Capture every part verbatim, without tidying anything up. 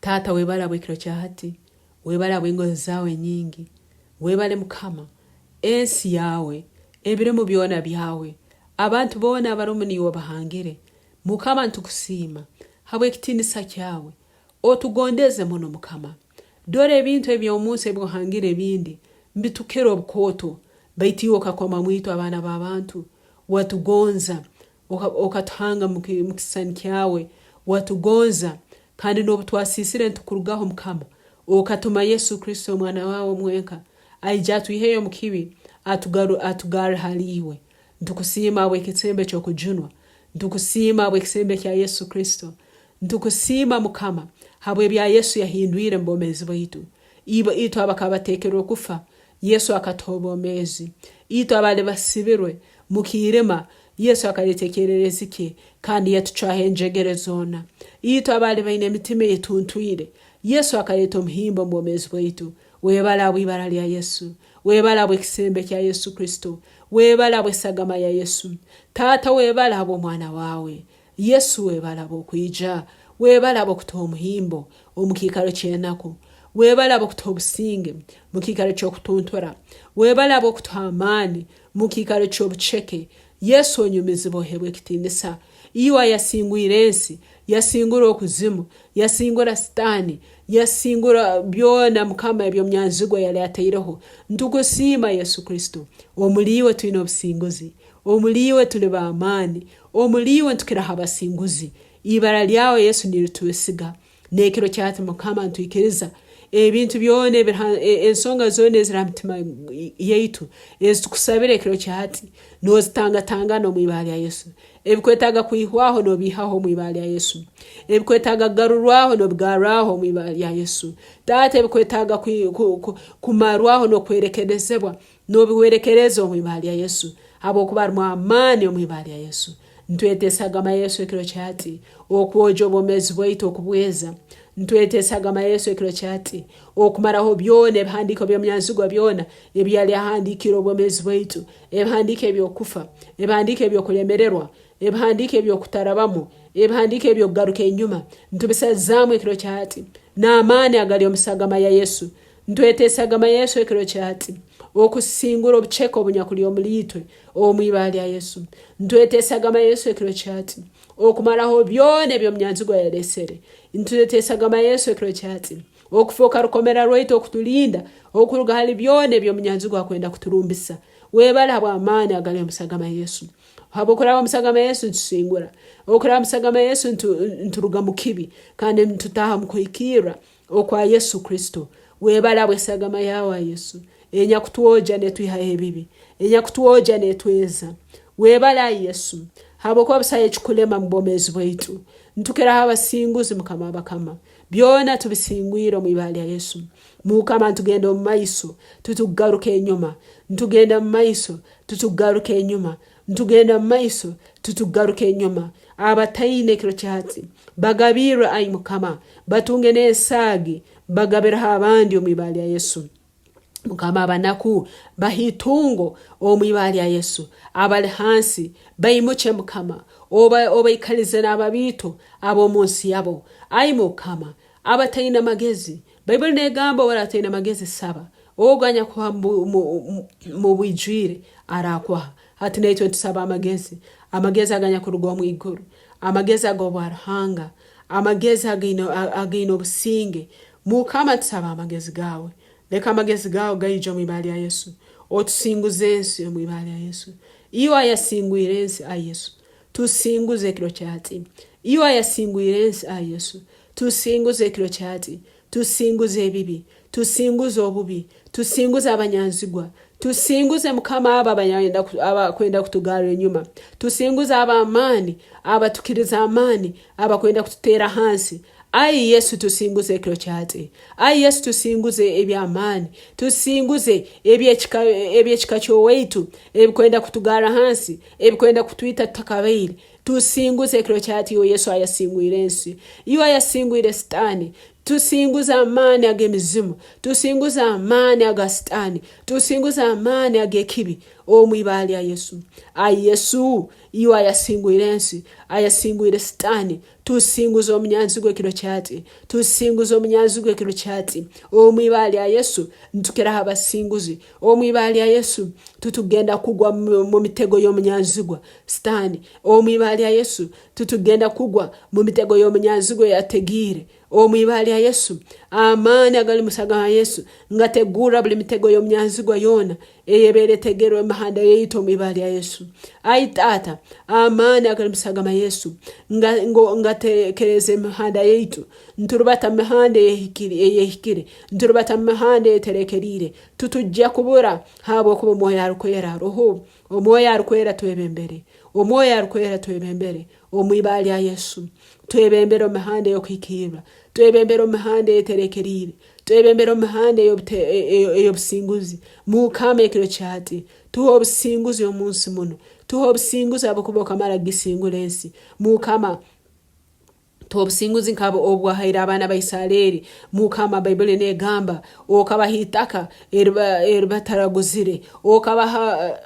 Taata, webale habw'ekiro kya hati, webale habw'engozi zaawe nyingi. Webale, Mukama, ensi yaawe, ebirimu byona byawe, abantu boona abarumu niiwe obahangire. Mukama, nitukusiima habw'ekitiinisa kyawe. Otugondeze muno, Mukama. Dora, ebintu eby'omu nsi ebi ohangire ebindi, mbitukire obukooto, baitu iwe okakomamu itwe, abaana b'abantu. Watugonza, oka-, okatuhanga mu ki-, mu kisisani kyawe. Watugonza, kandi n'obu twasiisire nitukurugaho, Mukama, okatuma Yesu Kristo, Omwana waawe omwenka, aije atwiheyo omu kibi, atugaru-, atugarre hali iwe. Nitukusiima habw'ekisembo eky'okujunwa. Nitukusiima habw'ekisembo kya Yesu Kristo. Nitukusiima, Mukama, habw'ebya Yesu yahindwire mu bwomeezi bwaitu. Ibo, itwe abakaba bateekerwe kufa, Yesu akatuha obwomeezi. Itwe abaali basibirwe mu kiirima, Yesu akaleeta ekyererezi kye, kandi yatucwaho enjegere zoona. Itwe abaali baine emitima eyetuntwire, Yesu akaleeta omuhimbo omu bwomeezi bwaitu. Webale habw'ibara lya Yesu. Webale habw'ekisembo kya Yesu Kristo. Webale habw'esagama ya Yesu. Taata, webale habw'omwana waawe. Yesu, webale habw'okwija. Webale habw'okutuha omuhimbo omu kiikaro ky'enaku. Webale habw'okutuha obusinge mu kiikaro ky'okutuntura. Webale habw'okutuha amaani mu kiikaro ky'obuceke. Yesu, onyumizibwe, oheebwe ekitiinisa. Iwe ayasingwire ensi, yasingura okuzimu, yasingura Sitaani, yasingura byona, Mukama, eby'omunyanzigwa yali ataireho. Nitukusiima, Yesu Kristo. Omuli iwe twine obusinguzi. Omuli iwe tuli b'amaani. Omuli iwe nitukiraho abasinguzi. Ibara lyawe, Yesu, nirituwesiga. N'ekiro kya hati, Mukama, ntwikiriza ebintu byona ebiri ha, e, ensonga zoona eziri ha mitima yaitu, ezitukusabira ekiro kya hati, noozitangatangana omu ibara lya Yesu. Ebikwetaaga kwihwaho, noobiihaho omu ibara lya Yesu. Ebikwetaaga kugarurwaho, noobigarraho omu ibara lya Yesu. Taata, ebikwetaaga kwi-, ku-, ku-, kumarwaho n'okwerekerezebwa, noobiwerekereza omu ibara lya Yesu, habwokuba harumu amaani omu ibara lya Yesu. Nitweta esagama Yesu ekiro kya hati okwogya obwomeezi bwaitu okubweza. Nitweta esagama Yesu ekiro kya hati okumaraho byona ebihandiiko by'omunyanzigwa byona ebyali ahandiikire obwomeezi bwaitu, ebihandiiko eby'okufa, ebihandiiko eby'okulemererwa, ebihandiiko eby'okutarabamu, ebihandiiko eby'okugaruka enyuma. Nitubisazaamu ekiro kya hati n'amaani agali omu sagama ya Yesu. Nitweta esagama Yesu ekiro kya hati okusingura obuceke obunyakuli omuli itwe, omu ibara lya Yesu. Nitweta esagama Yesu ekiro kya hati okumaraho byona eby'omunyanzigwa yalesere. Nitweta esagama Yesu ekiro kya hati okufooka rukomera rwaitu okutulinda okuruga hali byona eby'omunyanzigwa akwenda kuturumbisa. Webale habw'amaani agali omu sagama Yesu. Habw'okuraba omu sagama Yesu nitusingura. Okuraba omu sagama Yesu nitu-, nituruga mu kibi, kandi nitutaaha mu kuhikirra okwa Yesu Kristo. Webale habw'esagama yaawe, Yesu, enyakutwogya netwihaho ebibi, enyakutwogya netweza. Webale, Yesu, habwokuba busaho ekikulema mu bwomeezi bwaitu. Nitukiraho abasinguzi, Mukama w'abakama. Byona tubisingwire omu ibara lya Yesu. Mukama, nitugenda omu maiso, titukugaruka enyuma. Nitugenda mu maiso, titukugaruka enyuma. Nitugenda mu maiso, titukugaruka enyuma. Abataine ekiro kya hati, bagabirre, ai Mukama, batunge n'ensaagi, bagabireho abandi omu ibara lya Yesu. Mukama, abanaku, bahe itungo omu ibara lya Yesu. Abali hansi, baimukye, Mukama, oba-, obaikalize n'ababiito ab'omu nsi yabo. Ai Mukama, abataine magezi, Baibuli negamba, "Ow'oraaba ataine magezi, saba, ogu anyakuha mu bu-, mu, mu, mu bwijwire, arakuha." Hati naitwe nitusaba amagezi, amagezi aganyakuruga omu iguru, amagezi ag'obwa Ruhanga, amagezi againe, a-, againe obusinge. Mukama, tusaba amagezi gaawe. Leka amagezi gaawe gaije omu ibara lya Yesu. Otusinguze ensi omu ibara lya Yesu. Iwe ayasingwire ensi, ai Yesu. Tusinguze ekiro kya hati. Iwe ayasingwire ensi, ai Yesu. Tusinguze ekiro kya hati. Tusinguze ebibi. Tusinguze obubi. Tusinguze abanyanzigwa. Tusinguze, Mukama, abo abanyenda ku-, abakwenda kutugarra enyuma. Tusinguze ab'amaani, abatukiriza amaani, abakwenda kututeera hansi. Ai Yesu, tusinguze ekiro kya hati. Ai Yesu, tusinguze eby'amaani. Tusinguze eby'ekika, eby'ekika ky'owaitu, ebikwenda kutugarra hansi, ebikwenda kutwita tutakabaire. Tusinguze ekiro kya hati, iwe Yesu ayasingwire ensi. Iwe ayasingwire Sitaani. Tusinguza amaani ag'emizimu. Tusinguza amaani aga Sitaani. Tusinguza amaani ag'ekibi omu ibara lya Yesu. Ai Yesu, iwe ayasingwire ensi, ayasingwire Sitaani, tusinguza omunyanzigwa ekiro kyati. Tusinguza omunyanzigwa ekiro kyati. Omu ibara lya Yesu, nitukiraho abasinguzi. Omu ibara lya Yesu, titugenda kugwa mu, mu mitego y'omunyanzigwa Sitaani. Omu ibara lya Yesu, titugenda kugwa mu mitego y'omunyanzigwa eyategiire. Omu ibara lya Yesu, amaani agali mu sagama Yesu, ngategurra buli mitego y'omunyanzigwa yoona eyebaire etegerwe emihanda yaitu omu ibara lya Yesu. Ai Taata, amaani agali mu sagama Yesu, nga-, ngo-, ngatekereza emihanda yaitu. Nturubata mu mihanda eyehikire, eyehikire. Nturubata mu mihanda eyeterekeriire. Titujja kubura, habwokuba Omwoyo Arukwera aroho. Omwoyo Arukwera twebembere. Omwoyo Arukwera twebembere. Omu ibara lya Yesu. Twebembere omu mihanda ey'okuhikiirra. Twebembere omu mihanda eyeterekeriire. Twebembere omu mihanda ey'obute-, e-, e-, ey'obusinguzi. Mukama, ekiro kyati, tuha obusinguzi omu nsi munu. Tuha obusinguzi habwokuba okamara kugisingura ensi. Mukama, tuha obusinguzi nk'abo obwahaire abaana ba Isiraeli. Mukama, Baibuli negamba, okabaha itaka eriba-, eribataraguzire. Okabaha,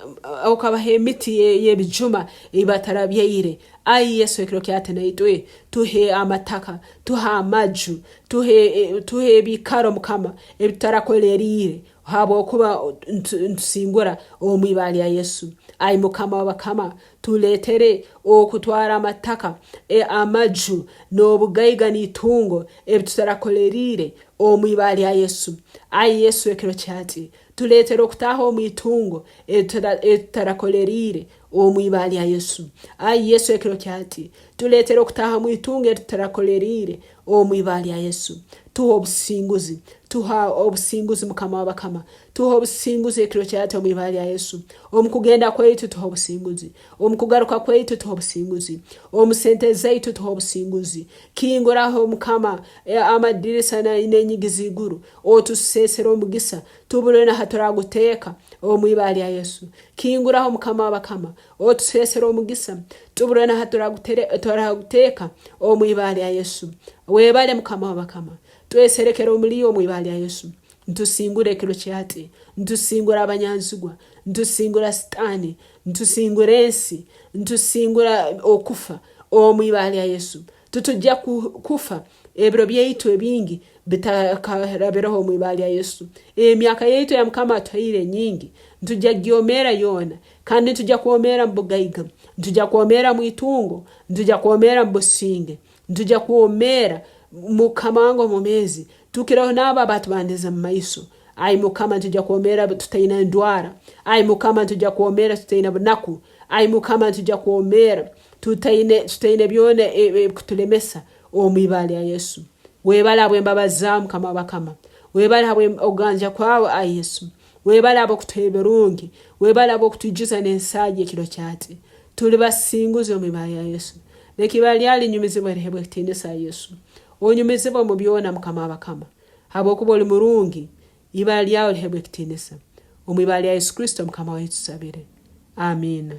okabaha emiti ye-, y'ebijuma ebibatarabyaire. Ai Yesu, ekiro kyati naitwe, tuhe amataka, tuhe amaju, tuhe, eh, tuhe ebiikaro, Mukama, ebitutarakoleriire, habwokuba ntu-, ntusingura omu ibara lya Yesu. Ai Mukama w'abakama, tuleetere okutwara amataka, eh, amaju, n'obugaiga, n'itungo, ebitutarakoleriire, omu ibara lya Yesu. Ai Yesu, ekiro kyati, tuleetere okutaaha omu itungo eritara-, eritarakoleriire omu ibara lya Yesu. Ai Yesu, ekiro kyati, tuleetere okutaaha omu itungo eritarakoleriire omu ibara lya Yesu. Tuha obusinguzi, tuha obusinguzi, Mukama w'abakama. Tuha obusinguzi ekiro kyati omu ibara lya Yesu. Omu kugenda kwaitu, tuha obusinguzi. Omu kugaruka kwaitu, tuha obusinguzi. Omu sente zaitu, tuha obusinguzi. Kinguraho, Mukama, e, amadirisa na, n'enyigi z'iguru. Otusesere omugisa. Tubure na ha turaguteeka omu ibara lya Yesu. Kinguraho, Mukama w'abakama. Otusesere omugisa. Tubure na ha turagutere-, turaguteeka omu ibara lya Yesu. Webale, Mukama w'abakama. Tweserekere omuliro omu ibara lya Yesu. Ntusingura ekiro kyati. Ntusingura abanyanzigwa. Ntusingura Sitaani. Ntusingura ensi. Ntusingura okufa omu ibara lya Yesu. Titujja ku-, kufa ebiro byaitu ebingi bitakarabiraho omu ibara lya Yesu. Emyaka yaitu eya Mukama atuhaire nyingi. Nitujja kugyomeera yoona. Kandi nitujja kwomeera mu bugaiga. Nitujja kwomeera mu itungo. Nitujja kwomeera mu businge. Nitujja kwomeera, Mukama wange omwomeezi. Tukireho n'abo abatubandize mu maiso. Ai Mukama, nitujja kwomeera tutaine ndwara. Ai Mukama, nitujja kwomeera tutaine bunaku. Ai Mukama, nitujja kwomeera tutaine, tutaine byona e-, e-, ebikutulemesa omu ibara lya Yesu. Webale habw'embabazi zaawe, Mukama w'abakama. Webale habw'okuganja kwawe, ai Yesu. Webale habw'okutuha ebirungi. Webale habw'okutwijuza n'ensaagi ekiro kyati. Tuli basinguzi omu ibara lya Yesu. Leka ibara lyawe linyumizibwe, liheebwe ekitiinisa, Yesu. Onyumizibwe omu byona, Mukama w'abakama. Habwokuba oli murungi, ibara lyawe liheebwe ekitiinisa. Omu ibara lya Yesu Kristo, Mukama waitu, tusabire. Amiina.